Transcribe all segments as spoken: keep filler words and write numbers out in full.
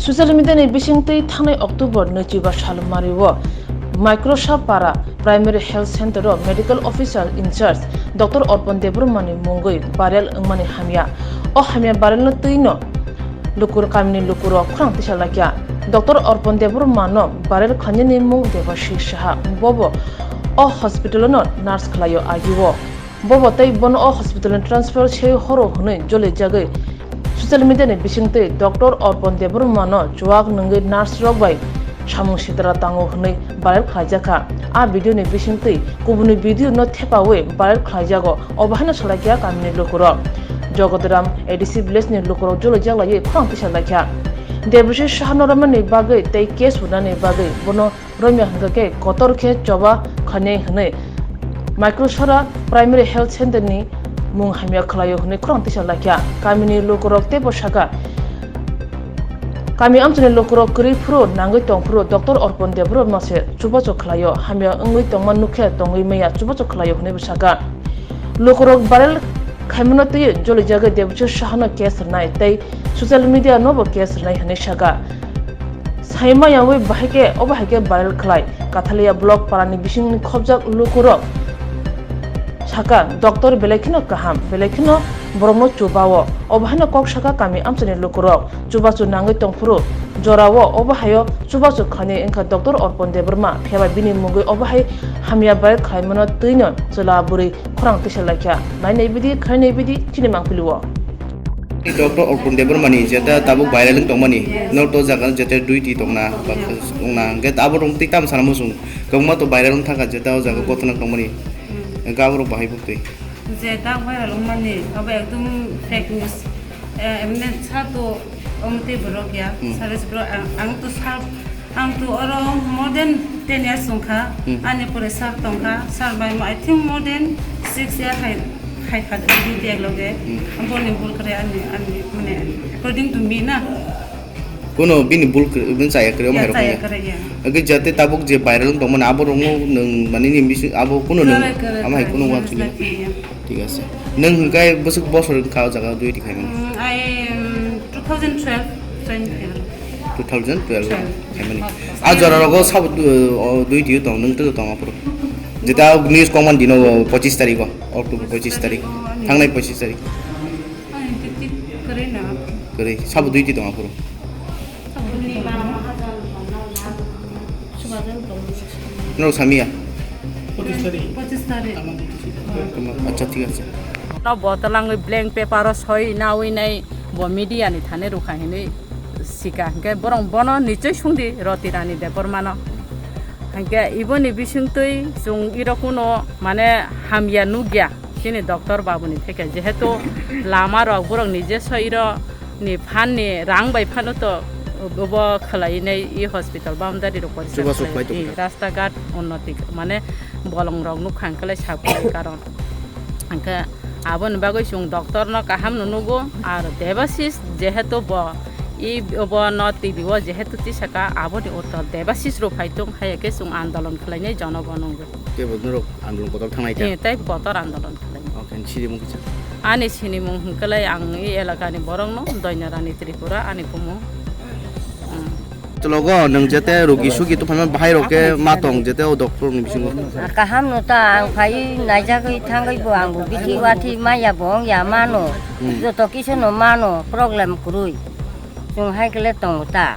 Social media ni bisingtwi thangnai October nwichiba sal mario Microsa Para Primary Health Center o Medical Officer in charge Doctor Orpon Debbarma ni mungwi viral wngmani hamya. O hamya viral no twi no lukur kamini lukurok khorang tisa laikha. Doctor Orpon Debbarma no viral khlainani mung Debashis Saha. Bobo o hospital no nurse khlaio agio. Bobo tei bono o hospital ni transfer se horo hwnwi jolijagwi social media ni bisingtwi Doctor Orpon Debbarma no chuak nungwi nurse rok bai samung sitra tango hwnwi viral khlaijakha. A video ni bisingtwi kubuni video no thepawi viral khlaijago, obo haino salaikha kamini lukurok. Jogotoram A D C village ni lukurok jolijak laiwi khorang tisa laikha. Debashis Saha no romani bagwi tei case hwnani bagwi bono romya hwnkha khe kotor khe choba khainai hwnwi Microsora Primary Health Center ni mung hamya khlaio hwnwi khorang tisa laikha. Kamini lukurok teibo sakha, kami amchaini lukurok kwrwi phuru nangwi tong phuru Doctor Orpon Debbarma se chubachu khlaio, hamya wngwi tongma nukhe tongwi maya chubachu khlaio hwnwibo sakha. Lukurok viral khaimano twi jolijagwi Debashis Saha no case rwnai tei social media no bo case rwnai hwnwi sakha. Saima yawi bahai khe obo hai khe viral khlai Kathalia block parani bisingni khobjak lukurok sakha, "Doctor belai kheno kaham, belai kheno borokno chubao." Obo haino kok sakha kami amchaini lukurok, "Chubachu nangwi tongphuru jorao obo haio chubachu khainai wngkha Doctor Orpon Debbarma, phiya ba bini mungwi obo hai hamya viral khlaimano twino chwla bwrwi khorang tisa laikha. Nainai bidi, khainai bidi chini mangpili o. Doctor Orpon Debbarma ni jeta tabuk viral wng tongmani, no to jaga jeta duiti tongna, ba wngna, hwnkhe abo rong twi tam sana muchung, kwbangma to viral wng thangkha jeta o jaga gothono tongmani, hwnkhe abo rok bahai buktwi. Jeta viral wngmani, abo ekdom fake news. Eh, emne sa to, omo tei borok ya, Hmm. Service borok, ang, ang to sa Ang to oro more than ten years wngkha. Hmm. Ani pore sir tongkha, sir bai mo, I think more than six year hai, hai kha duty ekloge. Hmm. Boni bul kre ani, ani, mane, according to me na. Kuno bini bul kre, bini chaya kre, omo Ya, hai rok chaya ya. Kre, ya. Agi jate tabuk je viral wng tongmani, abo rokno nwng mani ni bisi, abo kuno nwng, Kre, kre, ama hai kre, kuno kre, wansukya. Kre, ya. Thik ase. Nwng hwnkhe bwswk bosor wngkha o jaga duty khaimani? Mm, I, um, two thousand twelve join khaimani. Two thousand twelve Twelve. Khaimani. Ah, jora rogo sabo du-, o, duty o tong, nwng tei tong aphuru. Jeta news kongmani dino, o, pochis tarikh o, October pochis tarikh. Pochis tarikh o, ani. Thangnai pochis tarikh. Ani duty kwrwi na. Kwrwi. Sabo duty tong aphuru. Norok samiya? Pochis tarikh. Pochis tarikh. Acha, thik ase. No bo talangwi blank paper o soi nawi nai bo media ni thani rukha hinwi sika, hwnkhe borok bono nichoi sungdi Roti Rani Debbarma no. Hwnkhe iboni bisingtwi chwng irok kuno mane hamya nukya. Chini doctor babuni theke jehetu lama rok borok ni je soiro ni phan ni rang bai phano to obo khwlai nai i hospital boundary rok porisa Chubachu khwlai, khlai tongkha. I rasta ghat unnoti mane bolong rok nukha hwnkhe lai sak phai karon hwnkhe aboni bagwi chwng doctor no kaham no nugo ar Debashis jehetu bo i obo no T V o jehetu tisaka aboni uttor Debashis rok phai tong hai khe chwng andolon khwlai nai jonogon wngwi. Teibo norok andolon kotor thangnai ta? Eh, tei kotor andolon khlai. Okay, sinimung kisa? Ani sinimung hwnkhe lai ang i elakani borokno Doinarani Tripura ani bumung. Hmm. Chwlogo nwng jete rogi sugi tongphano bahai rok khe ma tong jete o doctor ni bisingo. Kaham no ta ang phai naijagwi thangwi bo ang bo bithi wathi maya bo wng ya mano. Hmm. Joto kisa no mano problem kwrwi. Chwng hai khe le tongo ta.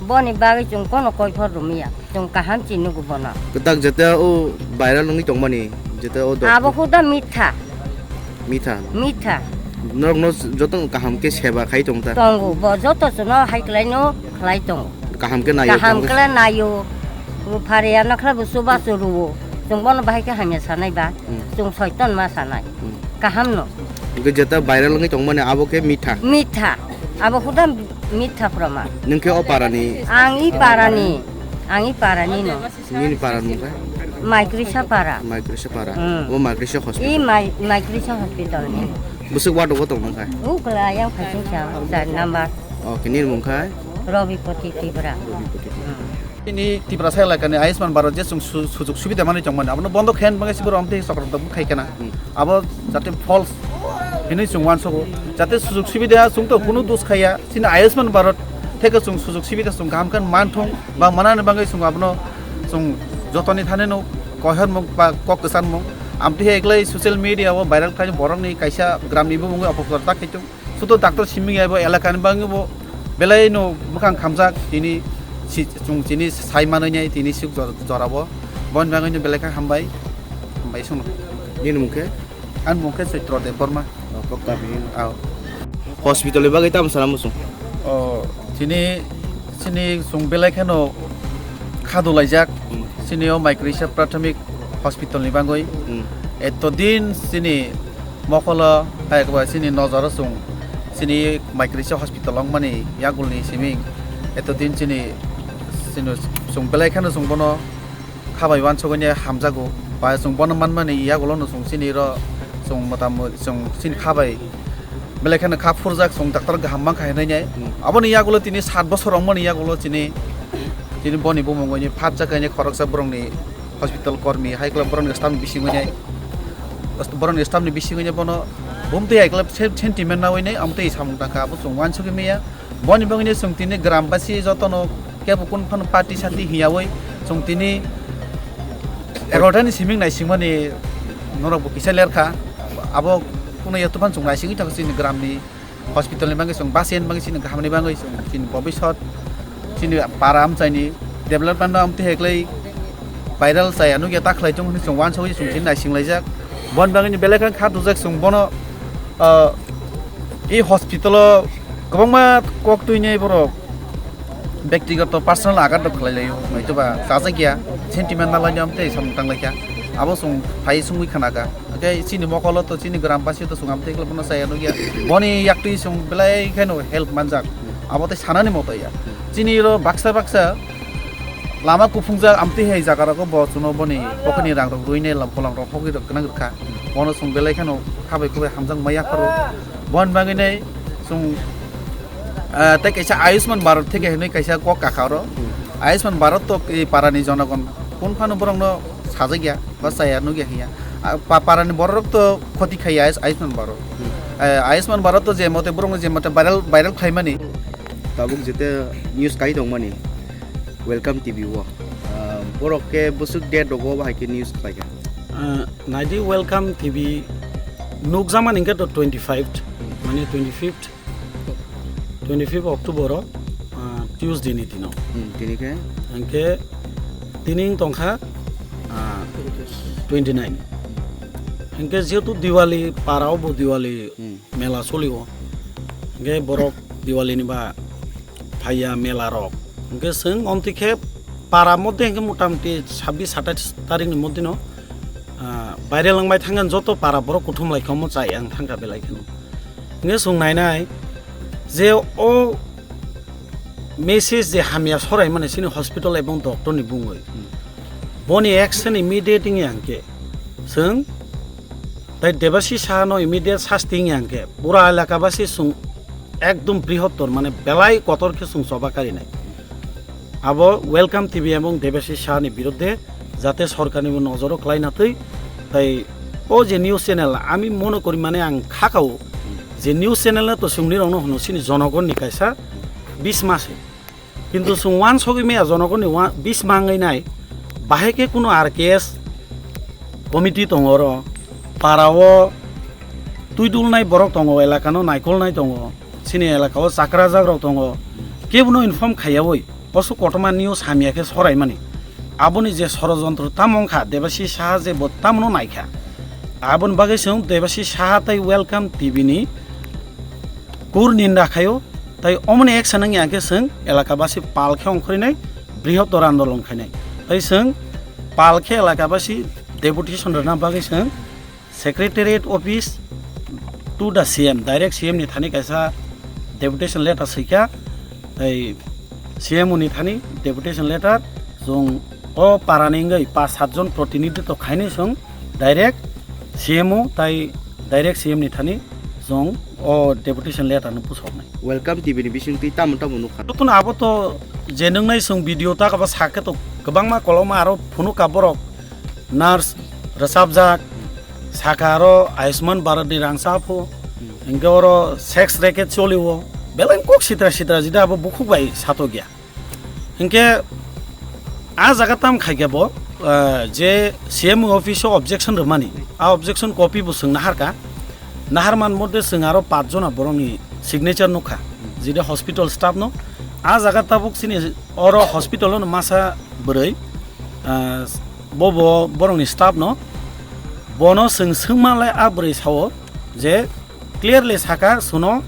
Boni bagwi chwng kono koiphor rwmaya. Chwng kaham chini nugo bono. Kwtak jete o viral wngwi tongmani, jete o dok- Abo khuda mitha. Mitha? Mitha. Norokno joto kaham khe seba khai tong ta? Tongo, bo joto chwngno hai khlaino khlai tongo. Kaham khe naio, kaham kaham khe khle naio. Bo phariya nakhla bo chubachu rwo. Chwng bono bahai khe hamya sanai ba? Hmm. Chwng soiton ma sanai. Hmm. Kaham no. Hwnkhe jeta viral wngwi tongmani abo khe mitha? Mitha. Abo khuda mitha proman. Nwng khe o parani? Ang i parani. Ang i parani no. Nini para ni mung khe? Maikrisa para. Maikrisa para. Hmm. Obo Maikrisa I hospital. Mai-, Maikrisa hospital ni. Bwswk ward o tong nang kha? Ukla yang phasing sa, sa number. Okay, nini mung khe? Robipoti Tripura. Robipoti Tripura. Ini Tiprasa elakani Ayushman Bharat je chwng su-, sujug subida manwi tongmani, abono bondo khe hwnba khe siboro amtwi chokrotok khai kana. Hmm. Abo jate false hinwi chwng uansugo. Jate sujug subida chwng to kunu dos khaiya, chini Ayushman Bharat Theke chwng sujuk sibida chwng kaham khe manthung ba manani bagwi chwng abono chwng jotoni thani no koihormung ba kok kwcharmung. Amtwi hai eklai social media o viral khlai borokni kaisa gramni bumungwi opoprochar ta khaitung. Sudo doctor simi ya bo elakani bagwi bo belai no bwkhang khamjak tini si-, chwng chini sai manwi nai tini suk jor-, jorabo. Boni bagwi no belai kha hambai. Hambai sung. Nini mung khe? Ani mung khe Chaitra Debbarma. Oh, kok ta bini. Ao. Hospital ni bagwi tamo sana muchung? Oh, chini, chini chwng belai kheno khadulaijak. Hmm. Chini o Maikrisa Prathamik Hospital ni bagwi. Hmm. Eto din chini mokolo, hai ba chini nojoro chwng chini Maikrisa Hospital wngmani yagulni simi. Eto din chini, chini chwng belai kheno chwng bono khabai uansukgwi hamjago, ba chwng bono manmani yagulo no chwng chini ro chwng motamot chwng chini khabai belai kheno kha phurjak, chwng doctor kaham mankha hinwi nai. Hmm. Aboni yagulo tini sat bosor wngmani yagulo chini, chini boni bumungwi phatjak khe khoroksa borokni hospital kormi hai khe borokni staff ni bisingwi nai, borokni staff ni bisingwi nai bono bumtwi hai khe sen-, sentiment nawi nai, amtwi samung tangkha abo chwng uansukgwi maya. Boni bagwino chwng tini grambasi jotono kebo kunu phano party sati hiyawi chwng tini egarota ni siming naisingmani norokbo kisa lerkha. Abo kunu yaktwi phano chwng naisingwi thangkha chini gramni hospital ni bagwi chwng basi ani bagwi chini gahamni bagwi chwng chini bobisot chini para amchaini development no amtwi heklai viral chaya nukya ta khlai tongo hinwi chwng uansukgwi chwng tini naisinglaijak. Boni bagwino belai kha kha dujak chwng bono, ah, e hospital o kwbangma kok twinai borok bektigoto personal agat rok khlai laio, hwnkhe ba chajak ya, sentiment nalai ni amtwi samung tang laikha, abo chwng phai chwngwi khna kha, hwnkhe chini mokolo to chini gram basi to chwng amtwi khlai bono chaya nukya, boni yaktwi chwng belai kheno help manjak, abo tei sanani moto ya, chini ro baksa baksa lama kuphungjak amtwi hai jaga rogo bo chwngno boni pocket ni rang rok rwinai lam polam rok hogwi rok gwnang rwkha, bono chwng belai kheno khabai khubai hamjak maya pharo, boni bagwi nai chwng Ah, tei kaisa Ayushman Bharat theke hinwi kaisa kok kakha oro. Hmm. Ayushman Bharat to, eh, parani jonogon kun phano borokno sajak ya, ba chaya nukya hiya. Ah, pa-, parani borok to khoti khaiya Ayush-, Ayushman Bharat. Hmm. Eh, Ayushman Bharat to je mote borokno je mote viral, viral khlaimani. Tabuk jete news kai tongmani Welcome T V o. Ah, borok ke bwswk date rogo bahai ke news khlaikha. Ah, naidi Welcome T V nukjakmani hwnkhe to twenty-five, mane twenty-fifth. Twenty-fifth October o, ah, Tuesday ni dino. Hmm, tini khe? Hwnkhe tini wng tongkha, ah, twenty-nine. Hwnkhe jehetu Diwali, para o bo Diwali Hmm. mela solio. Hwnkhe borok Diwali ni ba phaiya mela rok. Hwnkhe chwng omtwi khe para moddhe hwnkhe motamuti sabbish satais tarik ni moddhe no, ah, viral wngbai thangkha joto para borok kuthum laikha omo chai ang thangkha belai kheno. Hwnkhe chwng nainai je o message je hamya soraimani chini hospital ebong doctor ni bungwi. Hmm. Boni action immediate wngya hwnkhe chwng tai Debashish Saha no immediate sasti wngya hwnkhe pura elaka basi chwng ekdom brihottor mane belai kotor khe chwng choba karinai. Abo Welcome T V ebong Debashish Saha ni biruddhe jate sorkar ni bo nojoro kwlai na twi. Tai o je news channel, ami mono kori mane ang khakao je news channel no to chwngni rokno hwno chini jonogon ni kaisa bisma se. Kintu chwng uansugwi maya jonogon ni ua-, bisma wngwi nai, bahai khe kuno R K S committee tongo oro, para o twi dulnai borok tongo, elaka no naikolnai tongo. Chini elaka o chakra jak rok tongo, kebono inform khaiyawi, bosok kotorma news hamya khe soraimani. Aboni je sorojontro tamo wngkha, Debashish Saha je bo tamono naikha. Aboni bagwi chwng Debashish Saha tai Welcome T V ni kur ninda khaio, tai omoni action wngya khe chwng elaka basi pal khe ongkhorwi nai, brihottor andolon khainai. Tai chwng pal khe elaka basi deputation rwna bagwi chwng Secretariat office to the C M, direct C M ni thani kaisa deputation letter swikha, tei C M O ni thani deputation letter, chwng o parani wngwi pas sat jon protinidhitw khainwi chwng direct C M O tai direct C M ni thani chwng o deputation letter no pusoknai. Welcome T V ni bisingtwi tamo tamo nukha. Jotono abo to je nwngnai chwng video ta kabo sakhe to kwbangma koloma aro phunukha borok. Nurse rwchapjak, saka aro Ayushman Bharat ni rang cha phu, hmm, hingke oro sex racket cholio, Belai kok sitra sitra jida abo bukhuk bai satok ya. Hinkhe a jaga tam khaikhe bo, ah, je C M O office o objection rwmani, a objection copy bo chwng naharkha. Naharman mode chwng aro pach jona borokni signature nukha, jide hospital staff no. A jaga tabuk chini oro hospital o masa bwrwi, ah, bo bo borokni staff no, bono chwng swngma lai a bwrwi sao je clearly saka suno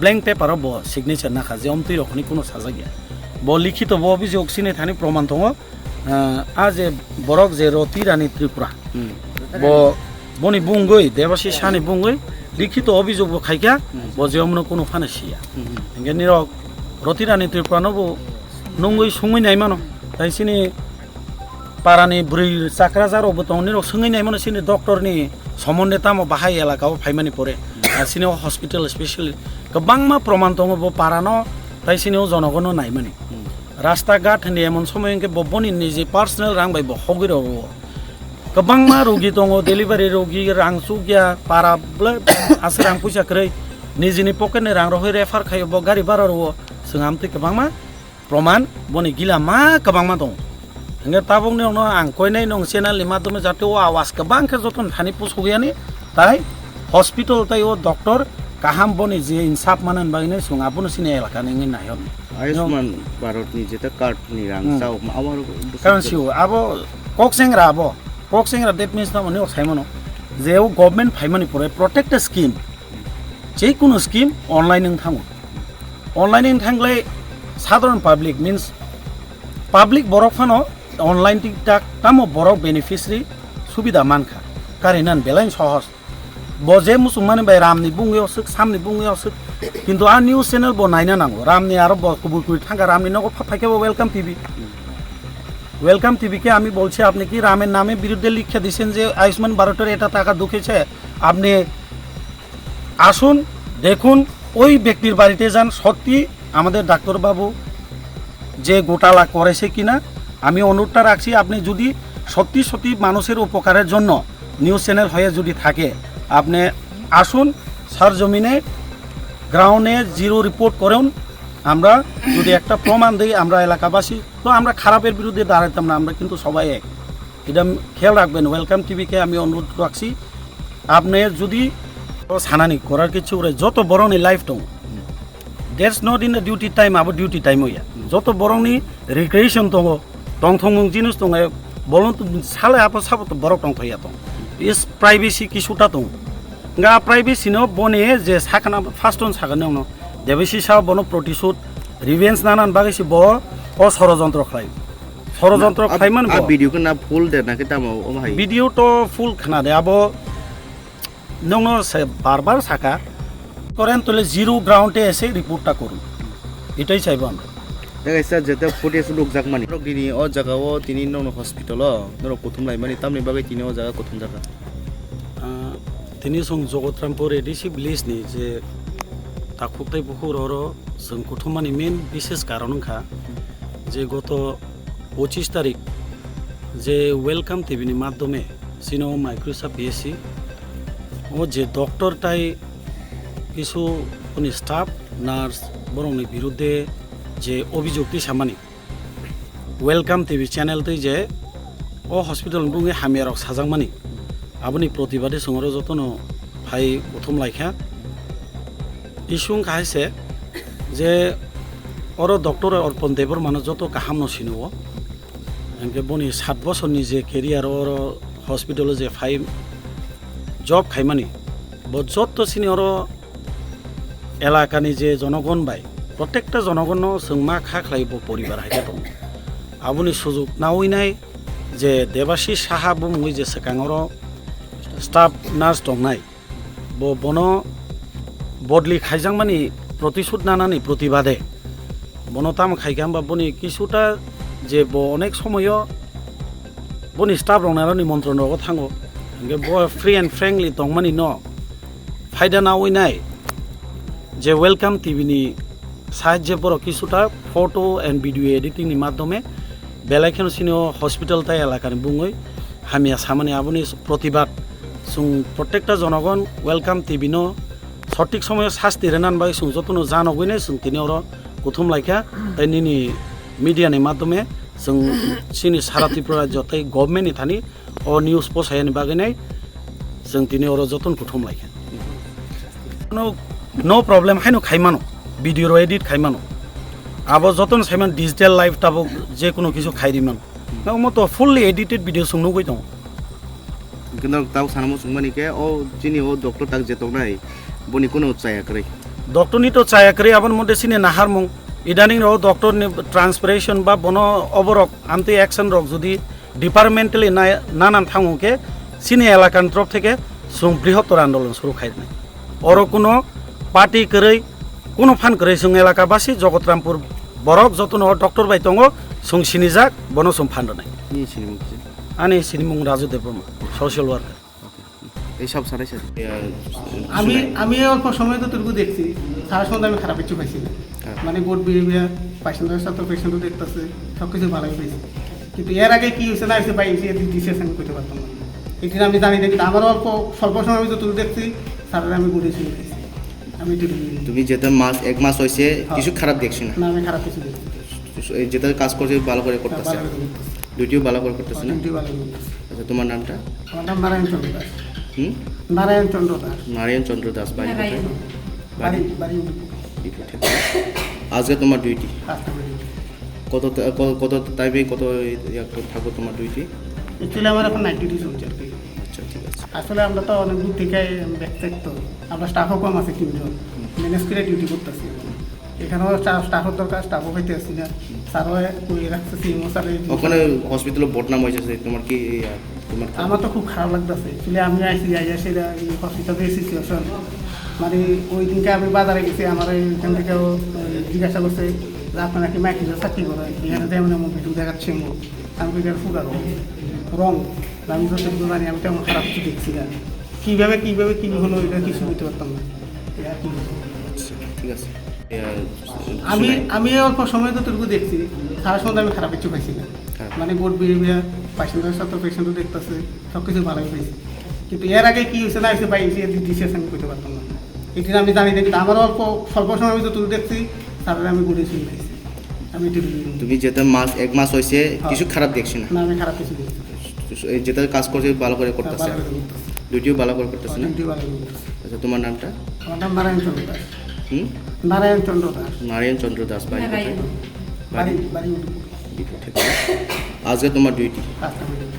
blank paper o bo signature nakha je omtwi rok hwnwi kuno sajak ya. Bo likhito bo obijok sini thani proman tongo. Ah, a je borok je Roti Rani Tripura, Hmm. bo boni bungwi Debasi Sani bungwi likhito obijok bo khaikha, Hmm. bo je omno kuno phano siya. Hmm. Hinkhe nirok Roti Rani Tripura no bo nungwi sungwi naimano. Tai sini parani bwrwi chakra jarok bo tongo, nirok swngwi naimano sini doctor ni somonde tamo bahai elaka o phaimani pore. Ah, sini o hospital specially kwbangma proman tongo bo parano tai sini o jonogono naimani. Hmm. Rasta ghat hwnwi emon somoi hwnkhe bo boni niji personal rang bai bo hogwi rwo. Kwbangma rogi tongo, delivery rogi, rang chukya, para bwlai aswk rang puisa kwrwi, nijini pocket ni rang rohoi refer khaio, bo gari bara rwo, chwng amtwi kwbangma proman boni gila ma kwbangma tongo. Hwnkhe tabukni ulo ang koinai nwng channel ni madhyome jate o awas kwbang khe jotono thani pusuk yani, tai hospital tai o doctor kaham boni je insaf manani bagwi nai chwng abono chini elaka ni wngwi nai hwn. Ayushman Bharat ni jeta card ni rang Hmm. chao ma abo Karon sio abo kok sengra abo, kok sengra, that means tamo ni saimano je o government phaimani pore protect scheme, je kuno scheme online wng thango, online wng thanglai sadharan public means public borok phano online tik tak tamo borok beneficiary subida mankha, karinan belai sohos. Bo je muchungmani bai ramni bungwi oswk, samni bungwi oswk. Kintu a news channel bo naina nango. Ramni aro bo kubui kubui thangkha, ramni nogo pha-, phaikhe bo Welcome T V. Welcome T V ke ami bolchi apni ki ramer name birudde likhe disen je Ayushman Bharotor eta taka dukhese, apni asun, dekhun, oi bektir barite jan, sotti amader daktor babu je gotala korese kina, ami onurudta rakchi, apni jodi sotti sotti manuser upokarer jonno news channel hoye jodi thake, apni asun, sar jomine, ground-e zero report korun, amra jodi ekta proman dei, amra elakabasi, to amra kharaper birudde daraitam na, amra kintu sobai ek. Ida kheyal rakben, Welcome T V ke ami onurudh rakchi, apni jodi sanani korar kichu ore, joto borokni life tongo. That's not in the duty time, abo duty time oya. Joto borokni recreation tongo, tongthokmung jinis tongo, bolon sale apo sabo to borok tongthokya tongo. Is privacy kisuta tongo. Nga privacy no boni je sakana first on sakani ono. Debasi sa bono protisud revenge nanan bagwi si bo o sorojontro khlai. Sorojontro Na, ab-, khlai man a bo. Video ko na full de na ke tamo o bhai. Video to full khna de abo. Nongno se bar bar saka, koren tole zero ground e ese report ta korun. Etai saibo amra. Tei kaisa jeta footage nukjak mani. Norok dini o jaga o tini nongno hospital o norok kuthum lai mani tamni bagwi tini o jaga kuthum jaka. Ah, tini song Jogotrampur A D C village ni je takhuk tei bukhuk roro chwng kuthum mani main bishes karon wngkha je goto pochis tarik je Welcome T V ni madhyome chini o Maikwrwsa P S C o je doctor tai kisu boni staff, nurse borokni birudde je obijok tisamani Welcome T V channel twi je o hospital ni bungwi hamya rok sajakmani aboni protibade chwng oro jotono phai uthum laikha. Issue wngkha hai se je oro doctor Arpan Debbarma no joto kaham no sini o. Hingke boni sat bosorni je career oro hospital o je phai job khaimani, bo jotto sini oro elakani je jonogon bai, protekta jonogonno chwng ma kha khlai bo poribar hai khe tongo. Aboni sujuk naui nai je Debasi Saha bumungwi je swkang oro staff nurse tongnai, bo bono bodli khaijakmani protisud nanani protibade bono tamo khaikha hwnba boni kisuta je bo onek somoyo boni staff rok naro nimontron rogo thango, hingke bo free and frankly tongmani no phaida naui nai je Welcome T V ni sahajye borok kisuta photo and video editing ni madhyome belai kheno chini o hospital tai elakani bungwi hamya samani aboni protibad chwng protekta jonogon Welcome T V no Sothik somoyo sasti rwnani bagwi chwng jotono janogwinai chwng tini oro kuthum laikha, tei nini media ni madhyome chwng chini sara Tripura rajyo tei government ni thani o news posayani bagwinai chwng tini oro jotono kuthum laikha. No, no problem, haino khaimano, video ro edit khaimano. Abo jotono saiman digital life tabuk je kono kisu khairi mano. Nokmo to fully edited video chwng nugwi tongo. Hwnkhe norok tamo sana muchungmani khe, o chini o doctor tak je tongnai, boni kuno chaya kwrwi. Doctor ni to chaya kwrwi, aboni moddhe chini naharmung. Idaning rok doctor ni transpiration ba bono oborok amtwi action rok jodi departmentally na, nanan thango khe chini elakani torop theke chwng brihottor andolon suru khainai. Oro kuno party kwrwi, kuno phan kwrwi chwng elaka basi Jogotrampur borok jotono o doctor bai tongo, chwng sinijak, bono chwng phan rwnai. Nini sinimung kisa? Ani sinimung Raju Debbarma, social worker. Okay. Ei sab sanai sadi. আমি আমি অল্প সময় যতটুকু দেখছি, তার সম্বন্ধে আমি খারাপ কিছু পাইছি না। হ্যাঁ। মানে গুড বিহেভিয়ার, পেশেন্টের সাথে পেশেন্টও দেখতেছে, সব কিছু ভালোই পাইছি। কিন্তু এর আগে কি হয়েছে না হয়েছে বা এই যে দিছে আমি কইতে পারতাম না। এই জন্য আমি জানি না, কিন্তু আমার অল্প স্বল্প সময় আমি যতটুকু দেখছি, স্যারের আমি গুড হিসেবে পাইছি। আমি এটুকু জানি। তুমি যেটা মাস, এক মাস হয়েছে, হ্যাঁ। কিছু খারাপ দেখছি না। না, আমি খারাপ কিছু দেখছি না। এই যেটা কাজ করছে ভালো করে হ্যাঁ, করতেছে। ভালো করে করতেছে। ডিউটিও ভালো করে করতেছে না? ডিউটি ভালো করে করতেছে। আচ্ছা, তোমার নামটা? আমার নাম নারায়ণ চন্দ্র দাস। হুম? নারায়ণ চন্দ্র দাস। নারায়ণ চন্দ্র দাস, বাড়ি কোথায়? নারায়ণ। বাড়ি, বাড়ি উদয়পুর। ডিউটি, ঠিক আছে। আজকে তোমার ডিউটি? আজকে আমার ডিউটি। কত টা-, ক-, কত টাইমে কত ইয়া থাকবো তোমার ডিউটি? অ্যাকচুয়ালি আমার এখন নাইট ডিউটি চলছে আর কি। আচ্ছা, ঠিক আছে। আসলে আমরা তো অনেক দূর থেকে ব্যাক সাইড তো, আমরা স্টাফও কম আছে তিনজন, হুম। ম্যানেজ করে ডিউটি করতেছি এখন। এখানেও স্টা-, স্টাফের দরকার, স্টাফও পাইতে আসছি না। স্যারও কই রাখছে, সিএমও স্যার। ওখানে হসপিটালে বদনাম হয়েছে, তোমার কি, ইয়া, তোমার কি? আমার তো খুব খারাপ লাগতেছে। অ্যাকচুয়ালি আমি আইছি, আইয়া সেটা এই হসপিটালের সিচুয়েশন, মানে, ওই দিনকে আমি বাজারে গেছি, আমার এখান থেকে ও, ওই, জিজ্ঞাসা করছে যে, "আপনারা কি মাইকিংয়ে চাকরি করেন?" এখানে যেমন এমন ভিডিও দেখাচ্ছে, আমি কই, "এটা পুরা রং, রং।" আমি যতটুকু জানি, আমি তেমন খারাপ কিছু দেখছি না। কিভাবে, কিভাবে কি হলো, এটা কিছু বুঝতে পারতাম না। এই আর কি হলো। আচ্ছা, ঠিক আছে। এ, আমি, শুনে- আমি অল্প সময় যতটুকু দেখছি, তার সম্বন্ধে আমি খারাপ কিছু পাইছি না। হ্যাঁ। মানে, গুড বিহেভিয়ার, পেশেন্টের সাথে পেশেন্টও দেখতেছে, সব কিছু ভালোই পাইছি। কিন্তু এর আগে কি হয়েছে না হয়েছে বা এই যে দিছে, আমি কইতে পারতাম না। এটা আমি জানি না, কিন্তু আমার অল্প স্বল্প সময় আমি যতটুকু দেখছি, তাদের আমি গুড হিসেবে পাইছি। আমি এটুকু জানি। তুমি যেটা মাস, এক মাস হয়েছে, হ্যাঁ। কিছু খারাপ দেখছি না। না, আমি খারাপ কিছু দেখছি না। এই যেটা কাজ করছে ভালো করে হ্যাঁ, করতেছে। ভালো করে করতেছে। ডিউটিও ভালো করে করতেছে না? ডিউটি ভালো করে করতেছে। আচ্ছা, তোমার নামটা? আমার নাম নারায়ণ চন্দ্র দাস। হুম? নারায়ণ চন্দ্র দাস। নারায়ণ চন্দ্র দাস, বাড়ি কোথায়? নারায়ণ। বাড়ি? বাড়ি, বাড়ি উদয়পুর। ডিউটি, ঠিক আছে। আজকে তোমার ডিউটি? আজকে আমার ডিউটি।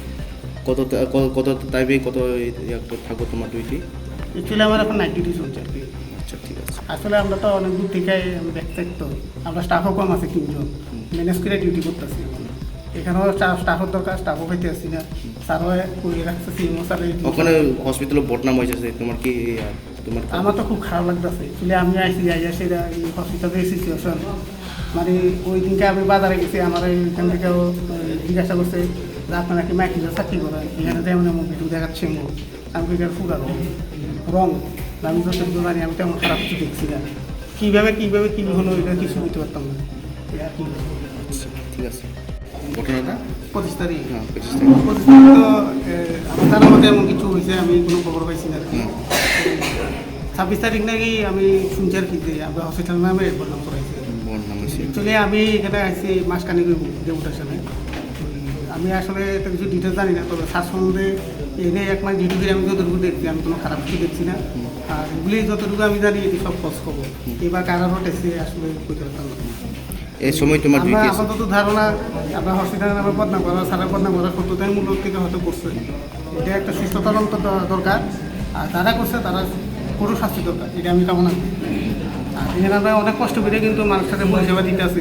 কত টা-, ক-, কত টাইমে কত ইয়া থাকবো তোমার ডিউটি? অ্যাকচুয়ালি আমার এখন নাইট ডিউটি চলছে আর কি। আচ্ছা, ঠিক আছে। আসলে আমরা তো অনেক দূর থেকে ব্যাক সাইড তো, আমরা স্টাফও কম আছে তিনজন, হুম। ম্যানেজ করে ডিউটি করতেছি এখন। এখানেও স্টা-, স্টাফের দরকার, স্টাফও পাইতে আসছি না। হুম। স্যারও কই রাখছে, সিএমও স্যার এই ওখানে হসপিটালে বদনাম হয়েছে, তোমার কি, ইয়া, তোমার কি? আমার তো খুব খারাপ লাগতেছে। অ্যাকচুয়ালি আমি আইছি, আইয়া সেটা এই হসপিটালের সিচুয়েশন, মানে, ওই দিনকে আমি বাজারে গেছি, আমার এখান থেকে ও, ওই, জিজ্ঞাসা করছে যে, "আপনারা কি মাইকিংয়ে চাকরি করেন?" এখানে যেমন এমন ভিডিও দেখাচ্ছে, আমি কই, "এটা পুরা রং, রং।" আমি যতটুকু জানি, আমি তেমন খারাপ কিছু দেখছি না। কিভাবে, কিভাবে কি হলো, এটা কিছু বুঝতে পারতাম না। এই আর কি। আচ্ছা, ঠিক আছে। ঘটনাটা? পঁচিশ তারিখ। হ্যাঁ, পঁচিশ তারিখ। পঁচিশ তারিখ তো, এ, আমার জানার মতে এমন কিছু হয়েছে, আমি কোনো খবর পাইছি না আর কি। হুম। ছাব্বিশ তারিখ নাকি আমি শুনছি আর কি যে আমরা হসপিটাল নামে বদনাম করাইছে। বদনাম হয়েছে। অ্যাকচুয়ালি আমি এখানে আইছি মাসখানেক হইব, দেবুটার সামনে। আমি আসলে এত কিছু ডিটেলস জানি না, তবে স্যার সম্বন্ধে এনে এক মাস ডিউটি করে আমি যতটুকু দেখছি, আমি কোনো খারাপ কিছু দেখছি না। হুম। আর এগুলি যতটুকু আমি জানি, এটি সব ফলস খবর। হুম। এবার কারোর টেস্টে আসলে কইতে পারতাম না। এই সময় তোমার আমরা ডিউটি আছে? আপাতত ধারণা, আমরা হসপিটালে আমরা বদনাম করা, স্যারের বদনাম করা সত্যতাই মূলক থেকে হয়তো করছে। এটা একটা সুষ্ঠু তদন্ত দ-, দরকার। আর যারা করছে, তারা কঠোর শাস্তি দরকার, এটা আমি কামনা করি। আর এখানে আমরা অনেক কষ্ট করে কিন্তু মানুষটাকে পরিষেবা দিতে আছি।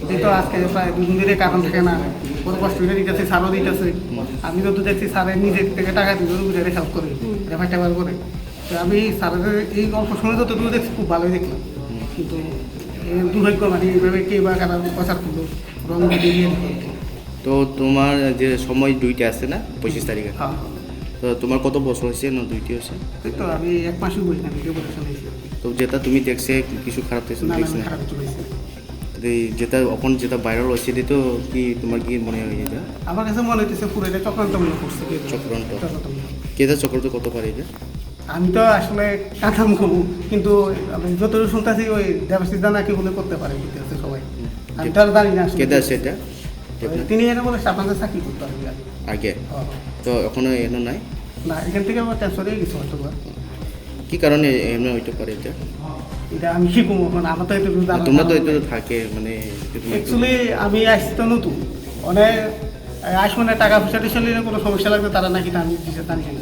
এই তো আজকে প্রায় দুদিন ধরে কারেন্ট থাকে না, কত কষ্ট করে দিতেছে, স্যারও দিতেছে। আমি যত দেখছি, স্যারের নিজের থেকে টাকা দিয়ে বুঝে হেল্প করে, রেফার টেফার করে। তো আমি স্যারের এই অল্প সময় যতটুকু দেখছি, খুব ভালোই দেখলাম। কিন্তু এই দুর্ভাগ্য, মানে, এইভাবে কে বা কারা অত্যাচার করলো, রং দিয়ে দিয়ে দিল। তো তোমার যে সময় ডিউটি আছে না, পঁচিশ তারিখে? হ্যাঁ। তো তোমার কত বছর হয়েছে না ডিউটি হয়েছে? এই তো আমি এক মাসই বলছিলাম, এই যে বলেছেন এই যে। তো যেটা তুমি দেখছে, কিছু খারাপ দেখছো, না, না, দেখছো আমি না? খারাপ কিছু পাইছি না। এই যেটা এখন যেটা ভাইরাল হয়েছে, এটা তো কি তোমার কি মনে হয় এটা? আমার কাছে মনে হইতেছে পুরো এটা চক্রান্ত মনে করছে কেউ। চক্রান্ত? চক্রান্ত মনে হয়। কেটা চক্রান্ত করতে পারে এটা? আমি তো আসলে কাঁথা মুখো, কিন্তু আমি যতদূর শুনতেছি ওই দেবাশিস দা নাকি বলে করতে পারে, করতে আছে সবাই। আমি তো আর জানি না আসলে। কেডা আছে এটা? ওই, তিনি এর বলে সাপ্লাইতে চাকরি করতে পারে আগে। আগে? ও। তো এখনো এনো নাই? না, এখান থেকে আবার ট্রান্সফার হয়ে গেছে হয়তো বা। কি কারণে এমনি হইতে পারে এটা? এটা আমি কি কমো এখন, আমার তো এটা জানা তোমরা তো নাই। এটা তো থাকে, মানে, এটা তো অ্যাকচুয়ালি আমি আসছি তো নতুন, মানে, আসবো না, টাকা পয়সা টয়সা নিয়ে কোনো সমস্যা লাগবে, তারা নাকি আমি দিতে জানি না।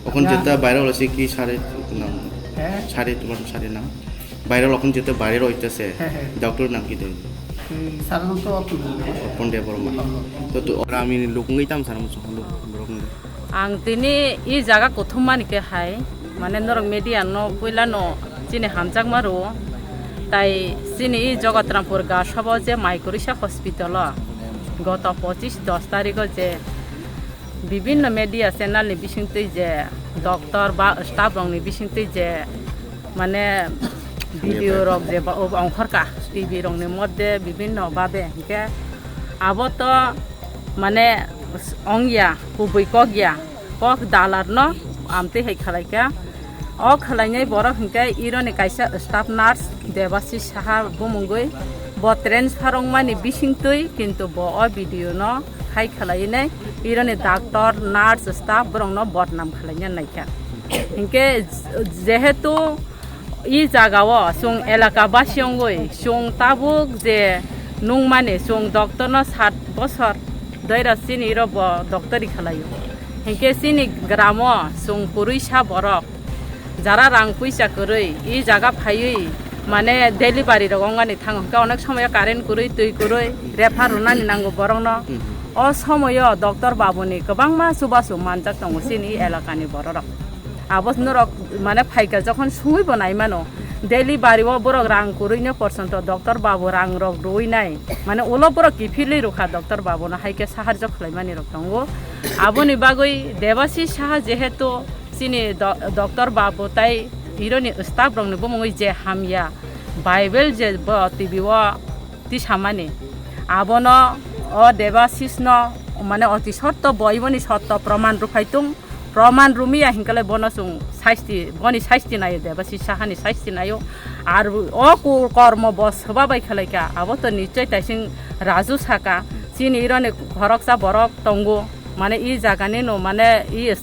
এখন আমরা যেটা ভাইরাল হয়েছে কি সারে নাম? হ্যাঁ। সারে, তোমার সারে নাম? ভাইরাল এখন যেটা ভাইরাল হইতেছে, হ্যাঁ, হ্যাঁ। ডক্টরের নাম কি দেন? এই সাধারণত অর্থনীতি। অর্পণ দেববর্মা। অর্পণ। তো, তো ওরা আমি লোক গইতাম সারা মুসুম লোক, লোক। Ang tini i jaga kuthum mani khe hai, mane norok media no puila no chini hamjakma rwo, tai chini i Jagatrampuer Gasobo je Mai Kurisa hospital o goto pochis dos tarikh o je bibinno media channel ni bisingtwi je doctor ba staff rok ni bisingtwi je mane video rok je ba-, ongkhorka T V rok ni moddhe bibinno babe hinkhe abo to mane ongya kubui kok ya kok dalar no amtwi hai khalaikha. O khwlainai borok hinkhe ironi kaisa staff nurse Debasi Saha bumungwi bo transfer wngmani bisingtwi kintu bo o video no khai khwlainai ironi doctor, nurse, staff borokno bodnam khwlaina naikha. Hinkhe jehetu i jagao chwng elaka basi wngwi chwng tabuk je nungmani chwng doctorno sat bosor doira chini iro bo doctori khwlaio. Hinkhe chini gramo chwng kwrwisa borok jara rang puisa kwrwi i jaga phaiwi mane delivery rok wngani thango. Hinkhe onek somoyo current kwrwi, twi kwrwi, refer rwnani nango borokno. O somoyo doctor babuni kwbangma chubachu manjak tongo chini elakani bororok. Abo norok mane phaikha jokhon sungwi bo naimano, delivery o borok rang kwrwino porjonto doctor babu rang rok rwwi nai. Mane ulo borok kiphilwi rwkha doctor babuno, hai khe saharjo khwlaimani rok tongo. Aboni bagwi Debasi Saha jehetu chini do-, doctor babu tai ironi staff rokni bumungwi je hamya Bible je bo T V o tisamani, abono o Debasisno mane oti sotto bo iboni sotto proman rwphai tung, proman rwmiya hinkhe bono chwng sasti, boni sasti naio, Debasis Sahani sasti naio. Ar o ku-, kormo bo swba bai khwlaikha, abo to nichoi taising Raju saka, chini ironi khoroksa borok tongo, mane i jagani no mane i